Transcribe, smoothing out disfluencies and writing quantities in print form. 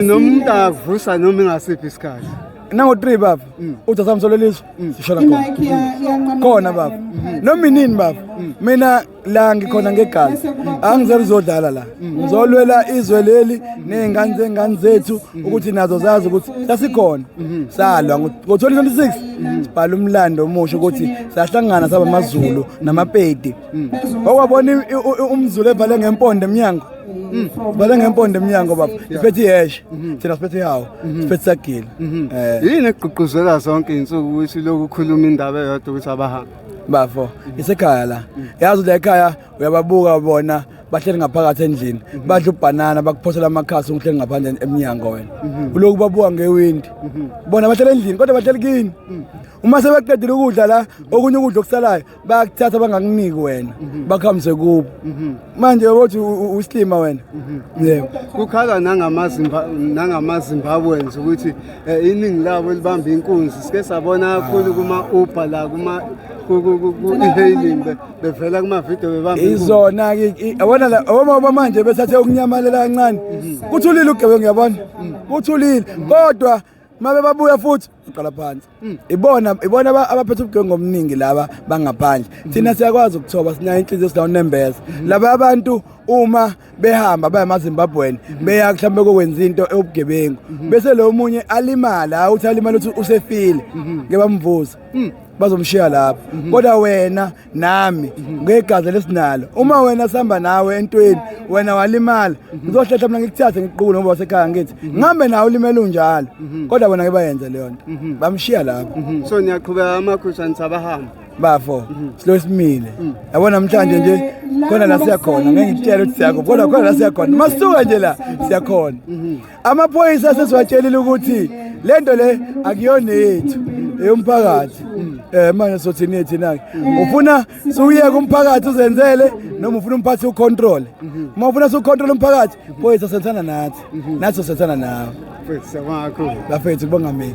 Noma umuntu akakuvusa noma ingasiphi isikhathi. Nango-3 baba, uthi asamsolo lizwe, sishona khona. Khona baba. Noma inini baba. Mina la ngikhona ngegazi. Angizeli uzodlala la. Ngizolwela izwe leli nezingane zengane zethu ukuthi nazo zazi ukuthi sasikhona. Salwa ngo-2026 sibhala umlando omusha ukuthi sahlangana saba amaZulu namaPedi. Okwabona umZulu evale ngempondo emnyango. Vale ngempondo emnyango baba. Siphethe iheshe. Thina siphethe ihawu. Siphethe isagila. Yini egqugquzela zonke izinsuku ukuthi lokhu ukhuluma indaba eyodwa ukuthi abahambe? Bafo, isekhaya la. Yazi la ekhaya uyababuka bona bahleli ngaphakathi endlini. Badla ubhanana bakuphosela amakhasi uhleli ngaphandle emnyango wena. Uloku babuka ngewindi. Bona bahleli endlini kodwa bahleli kini. Uma sebeqedile ukudla la okunye ukudla okusalayo bayakuthatha bangakuniki wena bakuhambise kubo. Manje uthi usilima wena. Yebo. Kukhala nangamaZimbabweans ukuthi iningi labo libamba inkunzi. Sike sabona kakhulu kuma Uber la kuma ku-e-hailing bevela kuma-video bebamba inkunzi. Izona ke yabona la obaba manje bethathe ukunyamalela kancane. Kuthulile ugebengu yabona. Kuthulile kodwa mabe babuya futhi uqala phansi. Ibona abaphethe ubugebengu obuningi laba bangaphandle. Thina siyakwazi ukuthoba, sinayo inhliziyo, sinawo nembeza. Laba abantu uma behamba baya emaZimbabweni beya mhlawumbe kokwenza into ebugebengu, bese lo munye alimala, uthi alimala uthi usefile, ngeke bamvuze, bazomshiya lapho. Kodwa wena nami ngegazi lesinalo, uma wena sihamba nawe entweni wena walimala, ngizohlehla mina ngikuthathe ngiqule ngoba wasekhaya, ngithi ngihambe nawe ulimele unjalo. Kodwa bona ke bayenze leyo nto, bamshiya lapho. So niyaqhubeka amakhusha nithi abahambe? Bafo, silo simile yabona. Namhlanje nje khona la siyakhona, ngeke ngikutshele ukuthi siyakho, kodwa khona la siyakhona. Masisuka nje la siyakhona. Amaphoyisa sesiwatshelile ukuthi lento le akuyona yethu, eyomphakathi. Manje sothini yethu na? Ufuna siwuyeke umphakathi uzenzele noma ufuna umphathi ucontrol? Uma ufuna siucontrol umphakathi, phoyisa senzana nathi, nathi sosenzana nawe. Mfethu, siyabonga kakhulu. Bafethu, kubonga mina.